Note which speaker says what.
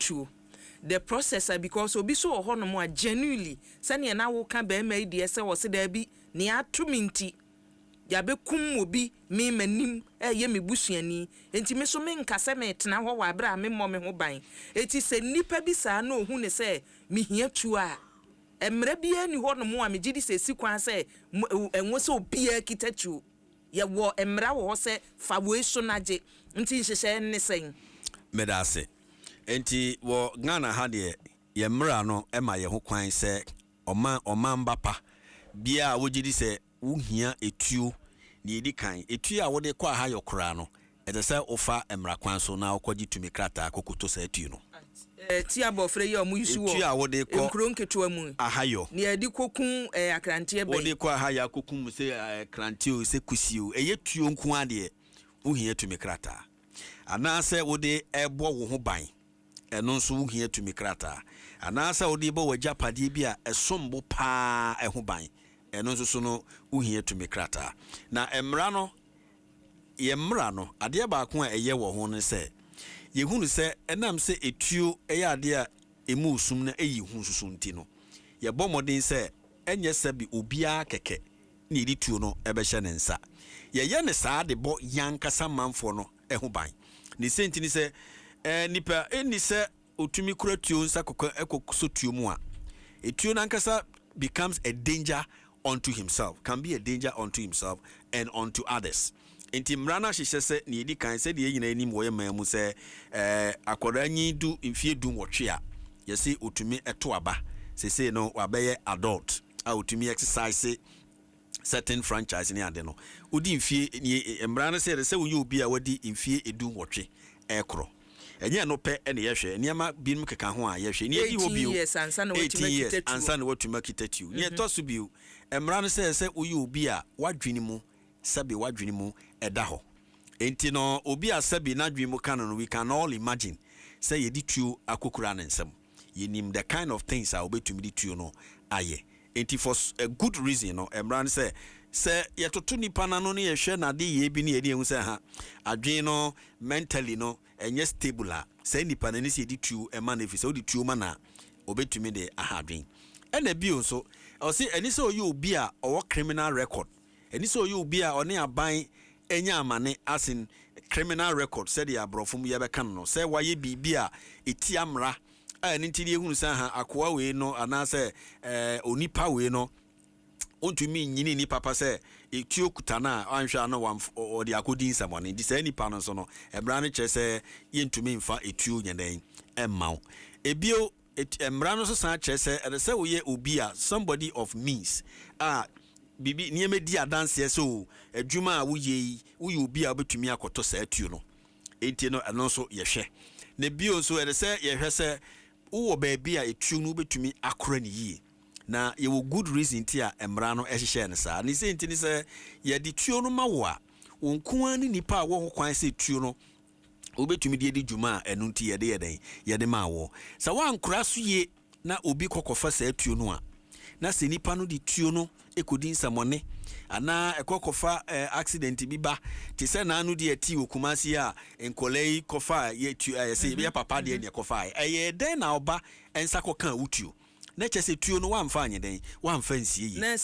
Speaker 1: Tuo the process a, because obi so wɔ hɔnom a genuinely, sɛnea na woka bɛrima yi deɛ sɛ wɔ se daabi, nea ato me nti yabɛkum obi, me m'anim ɛyɛ me busuani, nti me so menka sɛ metena hɔ wɔ abere a memmɔ me ho ban. Eti sɛ nnipa bi saa na ohu ne sɛ mehia tuo a, mmerɛ biara ni hɔnom a megye di sɛ esi kwan sɛ ɛnwo sɛ obiara kita tuo. Yɛwɔ mmara wɔ hɔ sɛ fa wei so n'agye, nti nhyehyɛ ne sɛn?
Speaker 2: Meda ase. Nti wɔ Ghana ha deɛ, yɛn mmara no ma yɛn ho kwan sɛ ɔman ba pa bia a wogye di sɛ wohia etuo, nea edi kan, etuo a wode kɔ aha yɛ koraa no, ɛsɛ sɛ wofa mmara kwan so na wokɔgye tumi krataa kɔkɔtɔ saa tuo no.
Speaker 1: Ti abɔfra yi a ɔmo yi so
Speaker 2: wɔ etuo a wode kɔ
Speaker 1: nkuro nketewa mu
Speaker 2: ahayɔ,
Speaker 1: nea yɛde kɔkum akranteɛ bɛn.
Speaker 2: Wode kɔ ahayɔ akɔkum sɛ kranteɛ o, sɛ kusie o, ɛyɛ tuo nko adeɛ, wohia tumi krataa. Anaasɛ wode ɛbɔ wo ho ban, ɛno nso wohia tumi krataa. Anaasɛ wode bɔ w'agyapadeɛ bi a ɛsom bo paa ɛho ban, ɛno nso so no wohia tumi krataa. Na mmara no, yɛ mmara no, adeɛ baako a ɛyɛ wɔ ho no sɛ yɛhunu sɛ ɛnam sɛ etuo ɛyɛ adeɛ a emu sum na ɛyi hu nsoso nti no, yɛbɔ mmɔden sɛ ɛnyɛ sɛ bi obiara kɛkɛ na yɛde tuo no ɛbɛhyɛ ne nsa. Yɛyɛ ne saa de bɔ yankasa manfoɔ no ɛho ban. Ne sɛ nti ni sɛ nipa ɛni sɛ otumi kura tuo nsa kɔkɔ ɛkɔ so tuo mu a, etuo nankasa becomes a danger unto himself, can be a danger unto himself and unto others. Nti mmara no ahyehyɛ sɛ nea ɛdi kan, sɛdeɛ yɛn nyinaa anim wɔ yɛn man mu sɛ akwadaa nyi du mfie 18 a, yɛsi otumi ɛto aba. Sesei no wabɛyɛ adult a otumi exercise certain franchise ne ade no. Wodi mfie nie, mmara no sɛ yɛde sɛ woyɛ obi a wadi mfie 18 ɛkorɔ. Ɛnyɛ no pɛ ɛna yɛhwɛ, nneɛma binom keka ho a yɛhwɛ. Nea ɛdi hɔ
Speaker 1: 18
Speaker 2: bio,
Speaker 1: years ansa na watumi
Speaker 2: 18 years
Speaker 1: akita tuo.
Speaker 2: Ansa na watumi akita tuo. Nea ɛtɔ so bio, mmara no sɛ woyɛ obi a wadwene mu, sɛbi, wadwene mu ɛda hɔ. Nti no obi a sɛbi n'adwene mu ka no, we can all imagine sɛ yɛde tuo akokura ne nsam, yɛnim the kind of things a wobɛtumi de tuo no ayɛ. Nti for a good reason no, mmara no sɛ yɛtoto nipa n'ano ne yɛhwɛ n'ade yie bi ne yɛde ehu sɛ ha adwene no mentally no ɛnyɛ stable a, saa nipa no ne sɛ yɛde tuo ɛma no, efi sɛ wode tuo ma na obɛtumi de aha adwene. Ɛna bio nso, ɔsi ɛni sɛ ɔyɛ obi a ɔwɔ criminal record, ɛni sɛ ɔyɛ obi a ɔne aban ɛnya amane, asin criminal record, sɛdeɛ aborɔfo mu yɛbɛka no, sɛ wayɛ biribi a ɛti amra a ɛno nti deɛ ehunu sɛ ha akoa wei no anaasɛ onipa wei no ontumi nyini ni papa sɛ etuo kuta no a anhwɛ a no ɔde akɔdi nsɛmɔne. Nti saa nipa no nso no, mmara no kyerɛ sɛ yɛntumi mfa etuo nyɛ dɛn ɛmma wo. Ebio mmara no nso san kyerɛ sɛ ɛsɛ sɛ woyɛ obi a somebody of means a biribi nneɛma di adanseɛ sɛ o adwuma a woyɛ yi, woyɛ obi a wobɛtumi akɔtɔ saa tuo no. Enti no ɛno nso yɛhwɛ. Na bio nso, ɛsɛ sɛ yɛhwɛ sɛ wowɔ baabi a etuo no wobɛtumi akora ne yie. Na yɛwɔ good reason ti a mmara no ɛhyehyɛ no saa. Ne sɛ nti ne sɛ yɛde tuo no ma wo a, wo nko ara ne nipa a wɔwɔ kwan sɛ tuo no wobɛtumi de adi dwuma a ɛno nti yɛde yɛ dɛn yɛde maa wɔ. Sɛ woankora so yie na obi kɔkɔfa saa tuo no a, na sɛ nipa no de tuo no ɛkɔdi nsɛmɔne anaa ɛkɔ kɔfa accident bi ba, te sɛ naano deɛ ɛti wɔ Kumasi a nkɔla yi kɔfa yɛ tuo, ɛyɛ sɛ yɛ papa deɛ neɛ kɔfa, ɛyɛ dɛn na ɔba ɛnsa kɔka wo tuo na kyɛ sɛ tuo no wamfa anyɛ dɛn, wamfa nsie yie.
Speaker 1: Na